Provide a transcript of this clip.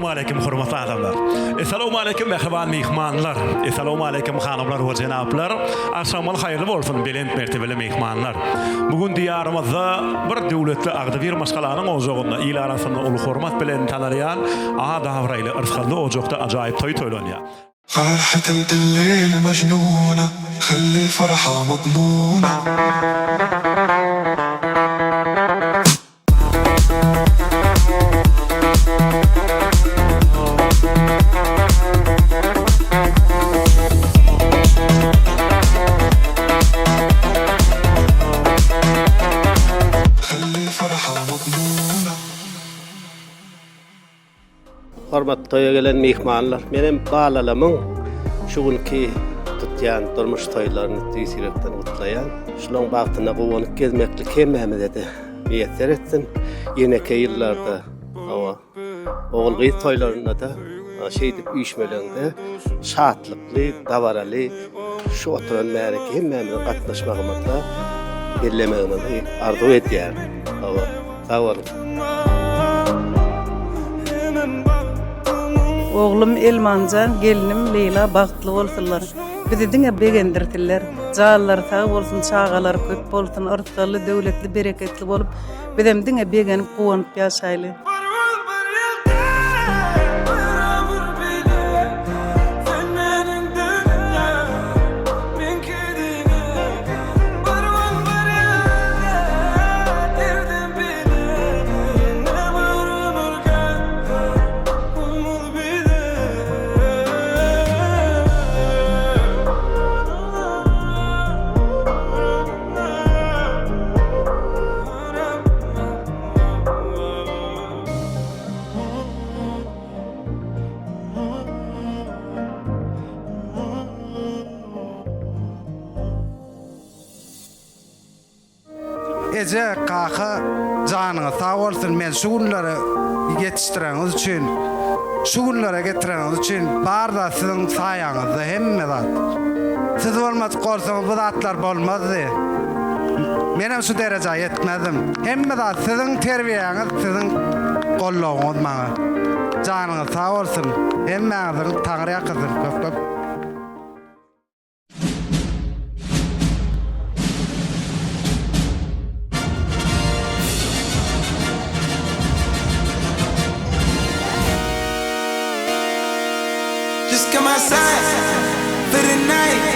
Essalawmaleýkim hormatly adamlar. Essalawmaleýkim mähriban myhmanlar. Essalawmaleýkim hanymlar we jenaplar. Agşamyňyz haýyrly bolsun belent mertebeli myhmanlar. Bu gün diýarymyzda bir döwletli agzybir maşgalanyň ojagynda il arasynda uly hormat bilen tanalýan at-abraýly yrsgally ojakda ajaýyp toý toýlanýar. Hormatly toýa gelen myhmanlar, menem balalamyň şu günki tutýan durmuş toýlaryny tüýs ýürekden gutlaýan. Şulaň bagtyna guwanyp gezmeklik hemmämize-de miýesser etsin. Ýeneki ýyllarda, hawa, ogul-gyz toýlarynda-da şeýdip üýşmeleňde şatlykly, dabaraly şu oturan märeke hemmämiziň gatnaşmagymyzda bellemegimizi arzuw edýärin. Hawa, sag boluň. Oglum Elmanjan, gelnim Leýla bagtly bolsunlar. Bizi diňe begendirsinler. Janlary sag bolsun, çagalary köp bolsun, yrsgally, döwletli, bereketli bolup, bizem diňe begenip, guwanyp ýaşaýly. Eje, kaka janyňyz sag bolsun meni şu günlere ýetişdireniňiz üçin, şu günlere getireniňiz üçin bar zat siziň saýaňyzda hemme zat. Siz bolmadyk bolsaňyz bu zatlar bolmazdy. Menem şu derejä ýetmezdim. Hemme zat siziň terbiýäňiz, siziň goldawyňyz maňa. Janyňyz sag bolsun. Hemmäňiziň Taňry ýalkasyn köp köp. Just come outside for the night.